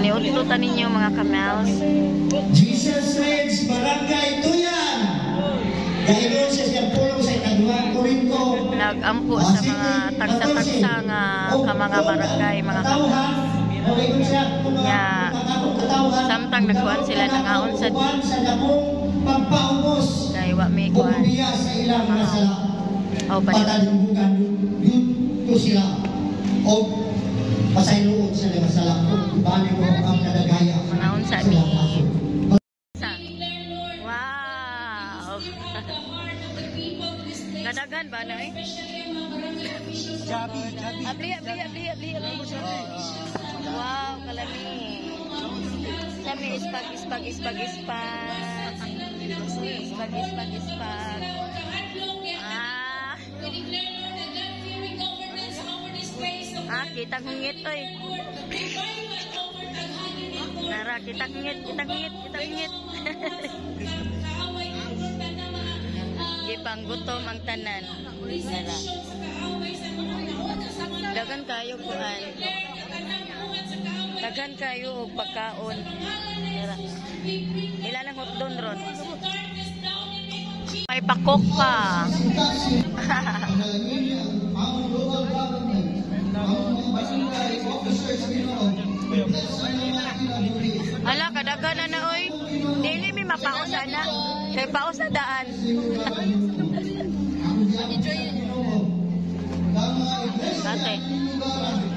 Maniudto ta ninyo, mga kamels. Jesus Reigns, Barangay Tuyan. Gaingon siya siyang pulong sa ikaduhang Korinto. Nagampo sa mga tagsa-tagsa nga ka mga barangay, mga kamels. Nya, samtang nagkuan sila, nangaon sa sa dakong pagpaubos Kay wa may o kuan. Biya sa ilang mga sala. Oh, pa Patalimbugan yun sila o pasayloon sa mga sala kung ibalik ko ang kadagaya Mangaon sa sa mi. kaso. Sa. Wow. Kadagan ba na eh? Jabi, Jabi. Abli, abli, abli, abli, abli. Wow, kalami. Sabi, ispag, ispag, ispag, ispag. Ispag, ispag, ispag. Ah. Ah, kitang hungit oy. Nara, kitang hungit, kitang hungit, kitang hungit. Gipanggutom ang tanan. Nara. Dagan kayo kuan. Daghan kayo og pagkaon. Nara. Ila lang hotdog ron. May pakok pa. Panalangin ang among local government, ang mga barangay officers Ginoo, bless ang mga kinabuhi. Hala, kadaghan na na oy. Dili mi mapaos ana. Kay paos na daan. Enjoy Ginoo. Ang mga iglesia Ate. lugar.